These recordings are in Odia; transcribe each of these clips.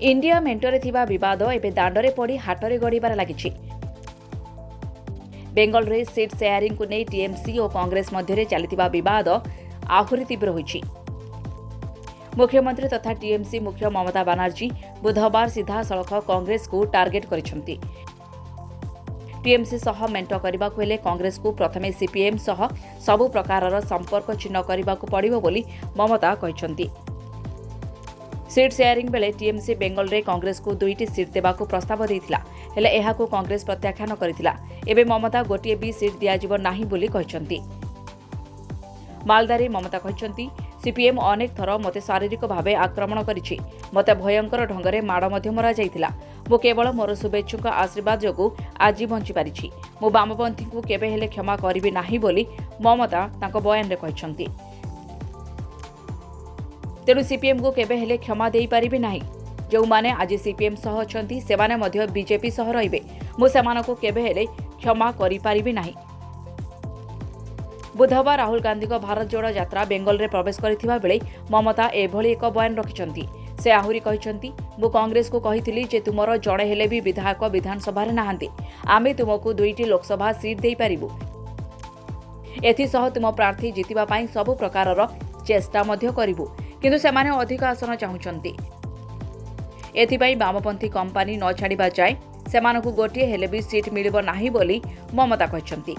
ଇଣ୍ଡିଆ ମେଣ୍ଟରେ ଥିବା ବିବାଦ ଏବେ ଦାଣ୍ଡରେ ପଡ଼ି ହାଟରେ ଗଡ଼ିବାରେ ଲାଗିଛି। ବେଙ୍ଗଲରେ ସିଟ୍ ସେୟାରିଂକୁ ନେଇ ଟିଏମ୍ସି ଓ କଂଗ୍ରେସ ମଧ୍ୟରେ ଚାଲିଥିବା ବିବାଦ ଆହୁରି ତୀବ୍ର ହୋଇଛି। ମୁଖ୍ୟମନ୍ତ୍ରୀ ତଥା ଟିଏମ୍ସି ମୁଖ୍ୟ ମମତା ବାନାର୍ଜୀ ବୁଧବାର ସିଧାସଳଖ କଂଗ୍ରେସକୁ ଟାର୍ଗେଟ୍ କରିଛନ୍ତି। ଟିଏମ୍ସି ସହ ମେଣ୍ଟ କରିବାକୁ ହେଲେ କଂଗ୍ରେସକୁ ପ୍ରଥମେ ସିପିଏମ୍ ସହ ସବୁ ପ୍ରକାରର ସମ୍ପର୍କ ଛିନ୍ନ କରିବାକୁ ପଡ଼ିବ ବୋଲି ମମତା କହିଛନ୍ତି। ସିଟ୍ ସେୟାରିଂ ବେଳେ ଟିଏମ୍ସି ବେଙ୍ଗଲରେ କଂଗ୍ରେସକୁ ଦୁଇଟି ସିଟ୍ ଦେବାକୁ ପ୍ରସ୍ତାବ ଦେଇଥିଲା। ହେଲେ ଏହାକୁ କଂଗ୍ରେସ ପ୍ରତ୍ୟାଖ୍ୟାନ କରିଥିଲା। ଏବେ ମମତା ଗୋଟିଏ ବି ସିଟ୍ ଦିଆଯିବ ନାହିଁ ବୋଲି କହିଛନ୍ତି। ମାଲଦାରେ ମମତା କହିଛନ୍ତି, ସିପିଏମ୍ ଅନେକ ଥର ମୋତେ ଶାରୀରିକ ଭାବେ ଆକ୍ରମଣ କରିଛି। ମୋତେ ଭୟଙ୍କର ଢଙ୍ଗରେ ମାଡ଼ ମଧ୍ୟ ମରାଯାଇଥିଲା। ମୁଁ କେବଳ ମୋର ଶୁଭେଚ୍ଛୁଙ୍କ ଆଶୀର୍ବାଦ ଯୋଗୁଁ ଆଜି ବଞ୍ଚିପାରିଛି। ମୁଁ ବାମପନ୍ଥୀଙ୍କୁ କେବେ ହେଲେ କ୍ଷମା କରିବି ନାହିଁ ବୋଲି ମମତା ତାଙ୍କ ବୟାନରେ କହିଛନ୍ତି। ତେଣୁ ସିପିଏମ୍କୁ କେବେ ହେଲେ କ୍ଷମା ଦେଇପାରିବି ନାହିଁ। ଯେଉଁମାନେ ଆଜି ସିପିଏମ୍ ସହ ଅଛନ୍ତି, ସେମାନେ ମଧ୍ୟ ବିଜେପି ସହ ରହିବେ। ମୁଁ ସେମାନଙ୍କୁ କେବେ ହେଲେ କ୍ଷମା କରିପାରିବି ନାହିଁ। ବୁଧବାର ରାହୁଲ ଗାନ୍ଧୀଙ୍କ ଭାରତ ଯୋଡ଼ୋ ଯାତ୍ରା ବେଙ୍ଗଲରେ ପ୍ରବେଶ କରିଥିବା ବେଳେ ମମତା ଏଭଳି ଏକ ବୟାନ ରଖିଛନ୍ତି। ସେ ଆହୁରି କହିଛନ୍ତି, ମୁଁ କଂଗ୍ରେସକୁ କହିଥିଲି ଯେ ତୁମର ଜଣେ ହେଲେ ବି ବିଧାୟକ ବିଧାନସଭାରେ ନାହାନ୍ତି। ଆମେ ତୁମକୁ ଦୁଇଟି ଲୋକସଭା ସିଟ୍ ଦେଇପାରିବୁ। ଏଥିସହ ତୁମ ପ୍ରାର୍ଥୀ ଜିତିବା ପାଇଁ ସବୁ ପ୍ରକାରର ଚେଷ୍ଟା ମଧ୍ୟ କରିବୁ। କିନ୍ତୁ ସେମାନେ ଅଧିକ ଆସନ ଚାହୁଁଛନ୍ତି। ଏଥିପାଇଁ ବାମପନ୍ଥୀ କମ୍ପାନୀ ନ ଛାଡ଼ିବା ଯାଏ ସେମାନଙ୍କୁ ଗୋଟିଏ ହେଲେ ବି ସିଟ୍ ମିଳିବ ନାହିଁ ବୋଲି ମମତା କହିଛନ୍ତି।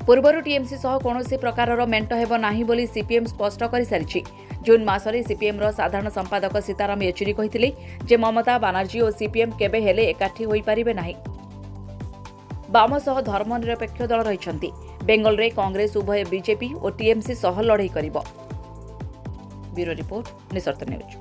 ପୂର୍ବରୁ ଟିଏମ୍ସି ସହ କୌଣସି ପ୍ରକାରର ମେଣ୍ଟ ହେବ ନାହିଁ ବୋଲି ସିପିଏମ୍ ସ୍ପଷ୍ଟ କରିସାରିଛି। ଜୁନ୍ ମାସରେ ସିପିଏମ୍ର ସାଧାରଣ ସମ୍ପାଦକ ସୀତାରାମ ୟେଚୁରୀ କହିଥିଲେ ଯେ ମମତା ବାନାର୍ଜୀ ଓ ସିପିଏମ୍ କେବେ ହେଲେ ଏକାଠି ହୋଇପାରିବେ ନାହିଁ। ବାମ ସହ ଧର୍ମନିରପେକ୍ଷ ଦଳ ରହିଛନ୍ତି। ବେଙ୍ଗଲରେ କଂଗ୍ରେସ ଉଭୟ ବିଜେପି ଓ ଟିଏମ୍ସି ସହ ଲଢ଼େଇ କରିବ। Bureau report, Nisarta news.